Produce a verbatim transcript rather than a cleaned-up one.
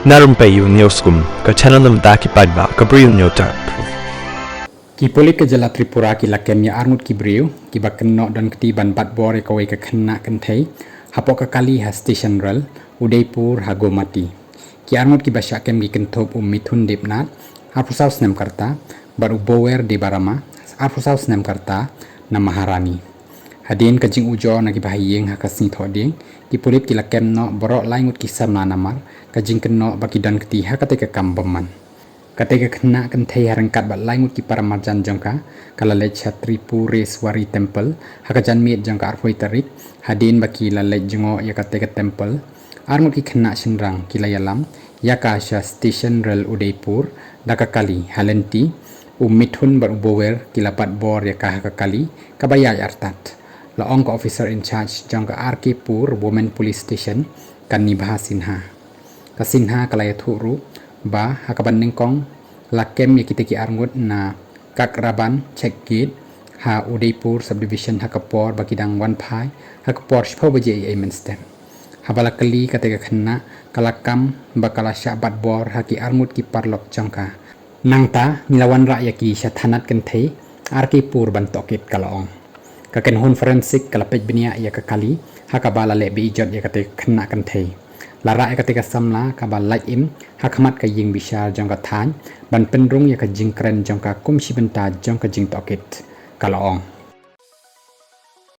Na Rympei U News Kum, ka channel na bynta ki paidbah ka Bri U News Tap. Ki pulit ka jylla Tripura ki la kem ïa arngut ki briew kiba kynnoh don kti ban bat bor ïa kawei ka khynnah kynthei hapoh ka kali ha station rel Udaipur ha Gomati. Ki arngut kiba shah kem ki kynthup u Mithun Debnath, arphew saw snem ka rta, bad u Bower Debbarma, arphew saw snem ka rta, na Maharani. Hadien ka jingujor na kiba ha ïing ha ka sngi Thohdieng, ki pulit ki la kem noh baroh lai ngut ki samla namar ka jingkynnoh ba ki don kti ha katei ka kam bymman. Katei ka khynnah kynthei ha ryngkat bad lai ngut ki para marjan jong ka, ka la leit sha Tripureswari Temple ha ka janmiet jong ka arphew tarik, hadien ba ki la leit jngoh ïa katei ka temple. Arngut ki khynnah shynrang ki la ïalam ïa ka sha station rel Udaipur da ka kali, ha lynti u Mithun bad u Bower ki la bat bor ïa ka ha ka kali kaba ïaid artat, la ong ka officer in charge jong ka R K Pur Women Police Station, ka Nibha Sinha. Ka Sinha ka la ïathuh ruh ba ha kaba nyngkong la kem ïa kitei ki arngut na Kakraban Check Gate ha Udaipur Subdivision ha ka por ba ki dang wan phai ha ka por shiphew baje eiei mynstep. Haba la kylli katei ka khynnah, ka la kam ba ka la shah bat bor ha ki arngut ki paralok jong ka. Nangta ngi la wanrah ïa ki sha thanat kynthei R K Pur ban tohkit, ka la ong. Ka kynhun forensic ka la peit bniah ïa ka kali ha kaba la leh beit jot ïa katei ka khynnah kynthei. La rah ïa katei ka samla kaba lait im ha khmat ka ïing bishar jong ka thaiñ ban pynrung ïa ka jingkren jong ka kum shi bynta jong ka jingtohkit, ka la ong.